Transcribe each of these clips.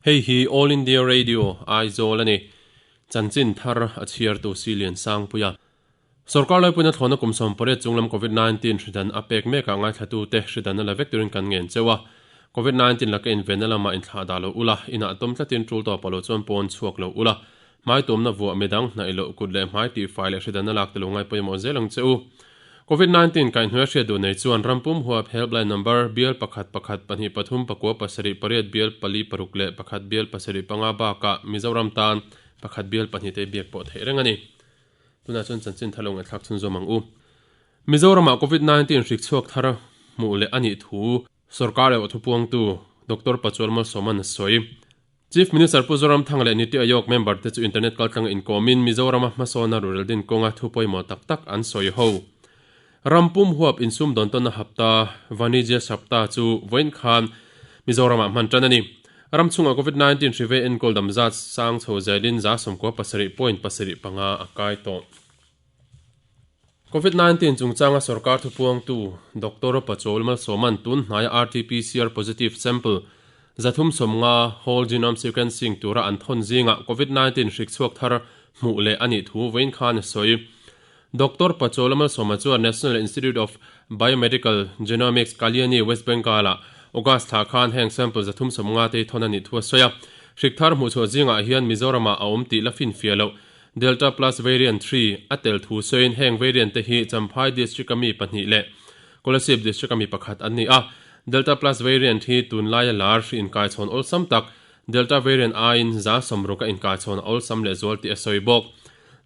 Hei hi All India Radio, Aizawl a ni. Chanchin thar a chhiartu Silian Sangpuia. Sorkar laipuina thlawhna kum 18 chunglam Covid 19 hridan a pek mekah ngaithlatute hridan a la vek turin kan ngen cheu a. Covid 19 laka invenna lamah inthlah dah lo ula, inah tawm tlatin tul tawp a lo chuan pawn chhuak lo ula. Hmai tumna vuah midang hnaih loh kut leh hmai tihfai leh hridan a lak te lo ngai pawimawh zel ang che u. Covid 19 kaihhnuai hriat duh nei chuan rampum huap helpline number bial pakhat pakhat pahnih pathum pakua pasarih pariat bial pali paruk leh pakhat bial pasarih panga bakah Mizoram tan pakhat bial pahnih te biak pawh theih reng a ni. Tunah chuan chanchin thar lo ngaihthlak chhunzawm ang u. Mizoramah Covid 19 hrik chhuak thar hmuh leh a nih thu Sorkar erawh thupuangtu Doctor Pachual Malsawman a sawi. Chief Minister Pu Zoramthanga leh Niti Aayog member te chu internet kaltlanga inkawmin Mizorama hmasawna rural din kawnga thu pawimawh tak tak an sawi ho. Ram pum huap insum dawn tawnna hapta Vanijya Sapta chu vawiin khan Mizoramah hman tan a ni. Ram chhungah Covid 19 hri ve enkawl dam zat sang chho zelin 97.75 a kai tawh. Covid 19 chungchanga sorkar thupuangtu Doctor Pachawl Malsawman tun hnaia RT-PCR positive sample 350 whole genome sequencing tura an thawn zingah Covid 19 hrik chhuak thar hmuh leh a nih thu vawiin khan a sawi. Doctor Pachawl Malsawma chuan National Institute of Biomedical Genomics, Kalyani, West Bengal-ah August thla khan heng sample 350 te hi thawn a nih thu a sawi a. Hrik thar hmuhchhuah zingah hian Mizoramah a awm tih la finfiah loh Delta Plus Variant 3 a tel thu sawiin heng variant te hi Champhai District a mi pahnih leh Kolasib District a mi pakhat an ni a. Delta Plus variant hi tunlaia lar hri inkaichhawn awlsam tak Delta variant aiin 60% a inkaichhawn a awlsam lehzual tih a sawi bawk.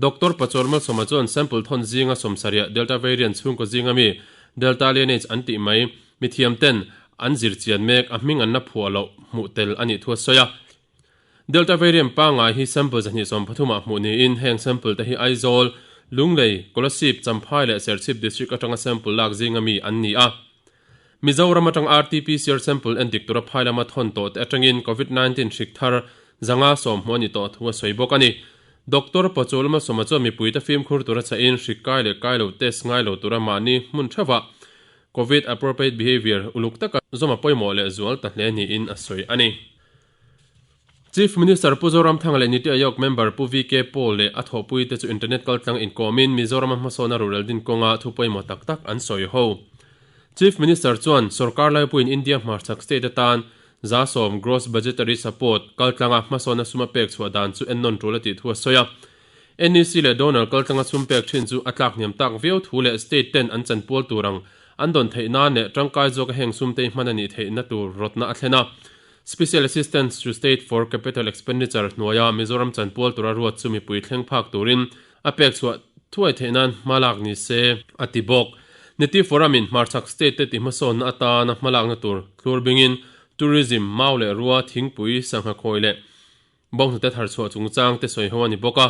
Doctor Pachor Malsawma chuan sample thawn zinga 70 Delta variant chhungkaw zinga mi Delta lineage an tih mai mithiam ten an zir chian mek a hming an la phuah loh hmuh tel a nih thu a sawi a. Delta variant pangngai hi sample 230 ah hmuh niin heng sample te hi Aizawl, Lunglei, Kolasib, Champhai leh Serchhip district atanga sample lak zinga mi an ni a. Mizoram atang RT-PCR sample endik tura phai lama thawn tawh te atangin Covid 19 hrik thar 510 hmuh a ni tawh thu a sawi bawk a ni. Doctor Pachul Malsawma chuan mipuite fimkhur tura chahin hrik kai leh kai lo test ngai lo tura mahni hmun theuhah Covid appropriate behaviour uluk taka zawm a pawimawh leh zual ta hle niin a sawi a ni. Chief Minister Pu Zoramthanga leh Niti Aayog member Pu VK Paul leh a thawhpuite chu internet kaltlang inkawmin Mizorama hmasawna rural din kawnga thu pawimawh tak tak an sawi ho. Chief Minister chuan sorkar laipuiin India hmarchhak state atan 10% gross budgetary support kaltlanga hmasawna sum a pek chhuah dan chu ennawn tul a tih thu a sawi a. NEC leh donor kaltlanga sum pek thin chu a tlak hniam tak viau thu leh state ten an chanpual tur ang an dawn theih nan leh tangkai zawka heng sum te hman a nih theihna tur rawtna a thlen a. Special Assistant to State for Capital Expenditure hnuaia Mizoram chanpual tura ruat chu mipui thleng phak turin a pek chhuah thuai theih nan hma lak ni se a ti bawk. Niti Forum in hmarchhak state te tihhmasawnna atana hma lakna tur thlur bingin tourism, mau leh rua, thingpui, sangha khawi leh bawnghnute thar chhuah chungchang te sawi ho a ni bawk a.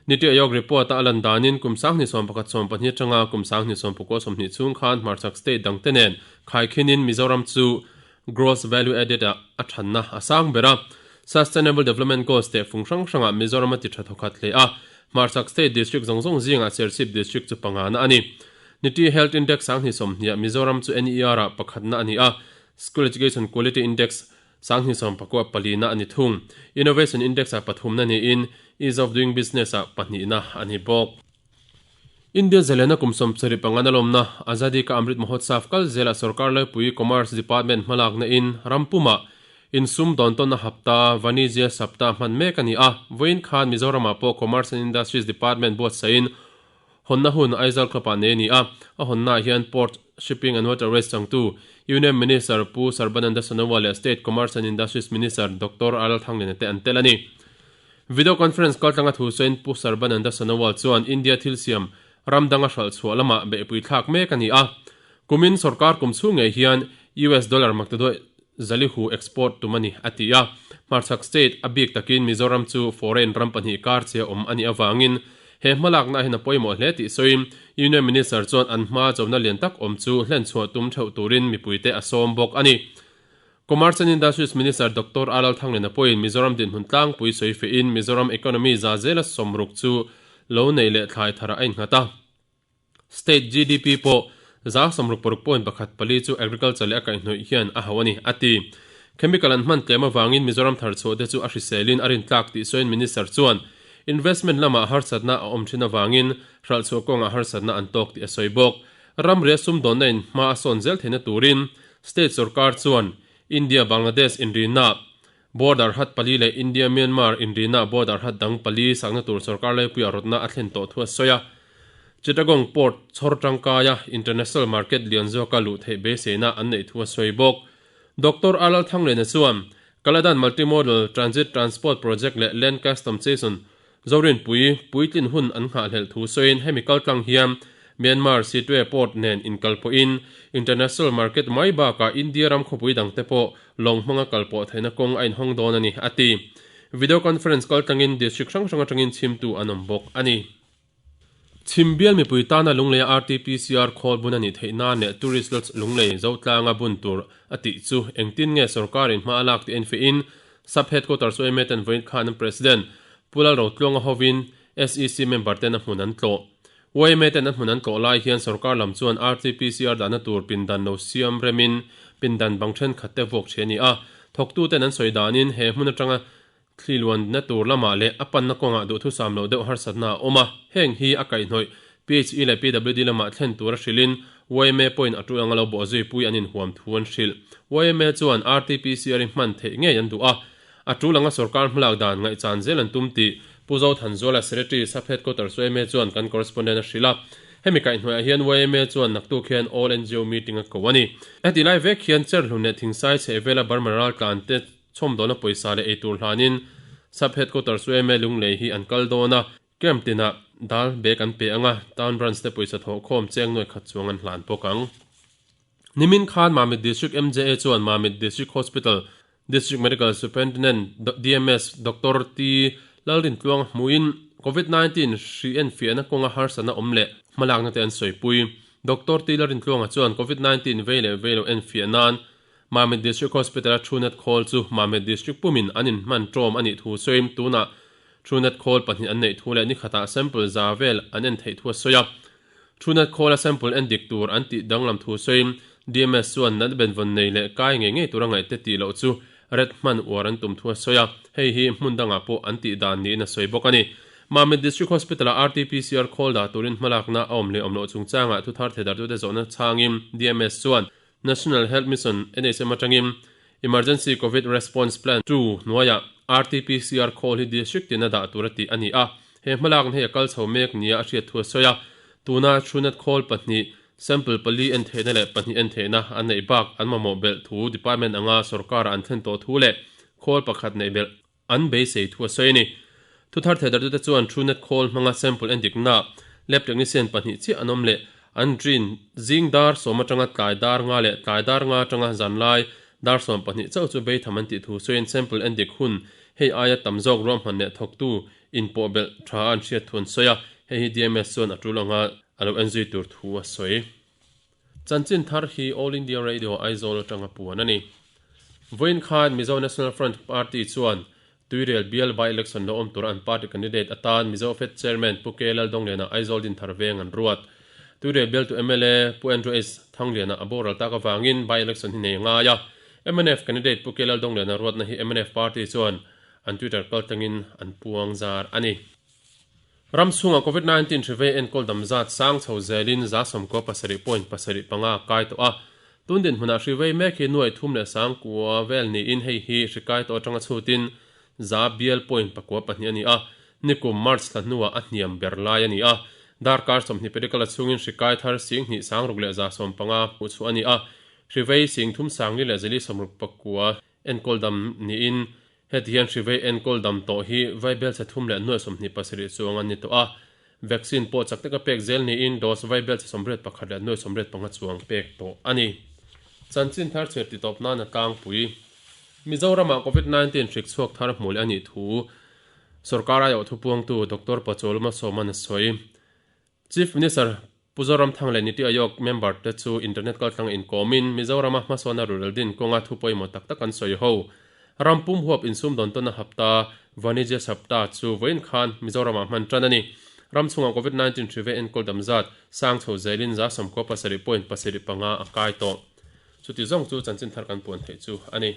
Niti Aayog report a a lan danin kum 2011 14 atanga kum 2019 20 chhung khan hmarchhak state dangte nen khaikhinin Mizoram chu Gross Value Added ah a thanna a sang ber a. Sustainable Development Goals teh fung hrang hrangah Mizoram a ti tha thawkhat hle a. Hmarchhak State District zawng zawng zingah Serchhip District chu pangana a ni. Niti Health Index 2020 ah Mizoram chu NER ah pakhatna a ni a. School Education Quality Index 2019 palina a ni thung. Innovation Index ah pathumna niin Ease of Doing Business ah pahnihna a ni bawk. India zalena kum 75 na lawmna Azadi Ka Amrit Mahotsav kal zela sorkar laipui Commerce Department hmalakna in rampumah insum dawn tawnna hapta Vanijya Saptah hman mek a ni a. Vawiin khan Mizoramah pawh Commerce and Industries Department buatsahin hawnna hun Aizawl Club-ah nei a ni a. A hawnnaah hian Port, Shipping and Waterways changtu Union Minister Pu Sarbananda Sonowal leh State Commerce and Industries Minister Doctor R Lalthangliana te an tel a ni. Video conference kaltlanga thu sawiin Pu Sarbananda Sonowal chuan India thil siam ram danga hralh chhuah lamah beihpui thlak mek a ni a. Kumin sorkar kum chhung ngei hian US dollar maktaduai zalihu export tum a ni, a ti a. Hmarchhak state a bik takin Mizoram chu foreign ram pahnih kar che awm a nih avangin he hmalakna hian a pawimawh hle tih sawiin Union Minister chuan an hma chona lian tak awm chu hlen chhuah tum theuh turin mipuite a sawm bawk a ni. Commerce and Industries Minister Doctor R Lalthangliana pawhin Mizoram dinhmun tlangpui sawi fehin Mizoram economy za zela 60 chu lo nei leh thlai thar a innghat a. State GDP pawh 66.14 chu agriculture leh a kaihhnawih hian a hauh a ni, a ti. Chemical an hman tlem avangin Mizoram thar chhuah te chu a hriselin a rintlak tih sawiin Minister chuan investment lamah harsatna a awm thin avangin hralhchhuah kawngah harsatna an tawk tih a sawi bawk. Ramria sumdawnna in hma a sawn zel theihna turin state sorkar chuan India Bangladesh inrina border hat pali leh India Myanmar inrina border hat dang pali sakna tur sorkar laipuiah rawtna a thlen tawh thu a sawi a. Chittagong Port chhawr tangkaia international market lian zawka luh theih beiseina an neih thu a sawi bawk. Doctor Alal Thanglena chuan Kaladan Multimodal Transit Transport Project leh Land Custom Station Zorinpui puitlin hun an nghahhlelh thu sawiin hemi kaltlang hian Myanmar Sittwe Port nen inkalpawhin international market mai bakah India ram khawpui dangte pawh lawng hmanga kalpawh theihna kawng a inhawng dawn a ni, a ti. Video conference kaltlangin district hrang hrang atangin chhimtu an awm bawk a ni. Chhim bial mipui tana Lungleia RTPCR khawl bun a nih theih nan leh Tourist Lodge Lunglei Zotlanga bun tur a tih chu engtin nge sorkarin hma a lak tih enfiahin Sub Headquarters yma ten vawiin khan an President Pu Lalrotluanga hovin SEC member ten a hmun an tlawh. Yma ten a hmun an tlawh lai hian sorkar lam chuan RTPCR dahna tur pindan lo siam remin pindan bang thenkhat te vuak ṭhi a ni a. Thawktuten an sawi danin he hmun atanga Thli luanna tur lamah leh a panna kawngah duhthusam loh deuh harsatna a awm a, heng hi a kaihhnawih PHE leh PWD lamah thlen tura hrilhin yma pawhin a tul anga lo bawhzui pui an inhuam thu an hrilh. Yma chuan RTPCR hi hman theih ngei an duh a, a tul anga sorkar hmalak dan ngaihchan zel an tum tih Pu Zothanzuala Secretary Sub Headquarters yma chuan kan correspondent a hrilh a. Hemi kaihhnawihah hian yma chuan naktuk hian All NGO meeting a ko a ni. Heti lai vek hian Cherhlun leh Thingsai chhehvela Burma raltlan te Chhawmdawlna pawisa leh eitur hlanin Sub Headquarters yma Lunglei hi an kal dawn a, camp tinah dal bag an pe ang a, Town Branch te pawisa thawhkhawm cheng nuai khat chuang an hlan bawk ang. Nimin khan Mamit District MJA chuan Mamit District Hospital District Medical Superintendent, DMS, Doctor T. Lalrintluang hmuhin Covid 19 hri enfiahna kawnga harsatna awm leh hmalakna te an sawipui. Doctor T. Lalrintluanga chuan Covid 19 vei leh vei lo enfiah nan Mamit District Hospital-a Truenat khawl chu Mamit District pumin an inhman ṭawm a nih thu sawiin tunah Truenat khawl pahnih an neih thu leh nikhatah sample za vel an en theih thu a sawi a. Truenat khawla sample en dik tur an tih danglam thu sawiin DMS chuan nat benvawn nei leh kai ngei ngei tura ngaihte tih loh chu ret hman uar an tum thu a sawi a, hei hi hmun dangah pawh an tih dan niin a sawi bawk a ni. Mamit District Hospital-a RT-PCR khawl dah turin hmalakna a awm leh awm loh chungchangah thuthar theidartute zawhna chhangin DMS chuan National Health Mission, NHM, atangin Emergency Covid Response Plan ii hnuaiah RT-PCR khawl hi district tina dah tur a tih a ni a. He hmalakna hi a kal chho mek nia a hriat thu a sawi a. Tuna Truenat khawl pahnih, sample pali en theihna leh pahnih en theihna an neih bak an mamawh belh thu department anga sorkara an thlen tawh thu leh khawl pakhat neih belh An beisei thu a sawi a ni. Thuthar theidartute chuan Truenat khawl hmanga sample en dikna lab technician pahnih chiah an awm leh an rin zing dar sawm atanga tlai dar nga leh tlai dar nga atanga zanlai dar sawm pahnih chauh chu beitham an tih thu sawiin sample en dik hun hei aia tam zawk ruahman leh thawktu inpawh belh tha a an hriat thu an sawi a, hei hi DMS chuan a tul anga a lo en zui tur thu a sawi. Chanchin thar hi All India Radio Aizawl atanga puan a ni. Vawiin khan Mizo National Front Party chuan Tuirial bial by-election lo awm tura an party candidate atan Mizo Fed Chairman Pu K Laldawngliana Aizawl Dinthar veng an ruat. Tuirial bialtu mla Pu Andrew S Thangliana a boral tak avangin by-election hi nei a ngai a. Mnf candidate Pu K Laldawngliana ruatna hi mnf party chuan an Twitter kaltlangin an puang zar a ni. Ram chhungah Covid 19 hri vei enkawl dam zat sang chho zelin 75 point 7 panga a kai tawh a. Tun dinhmunah hri vei mek hi nuai thum leh sang kua vel niin hei hi hri kai tawh atanga chhutin za bial point pakua pahnih a ni a. Nikum March thla hnuah a hniam ber lai a ni a. Darkar 20 pedikala chhungin hri kai thar sing hnih sang ruk leh 150 hmuh chhuah a ni a. Hri vei sing thum sang li leh zali sawmruk pakua enkawl dam niin Heti hian hri vei enkawl dam tawh hi vaibelchhe thum leh nuai 27 chuang an ni tawh a, vaccine pawh chak taka pek zel niin dose vaibelchhe 81 leh nuai 85 chuang pek tawh a ni. Chanchin thar chhiar ti tawp nana tlangpui. Mizoramah Covid 19 hrik chhuak thar hmuh leh a nih thu sorkar aiawh thupuangtu Doctor Pachawluma Sawman a sawi. Chief Minister Pu Zoramthang leh Niti Aayog member te chu internet kaltlang inkawmin Mizorama hmasawnna rural din kawnga thu pawimawh tak tak an sawi ho. Ram pum huap insumdawn tawn a hapta Vanijya Sapta chu vawiin khan Mizoramah hman tan a ni. Ram chhungah Covid 19 hri ve enkawl dam zat sang chho zelin 97 point 75 a kai tawh. Chuti zawng chu chanchin thar kan puan theih chu a ni.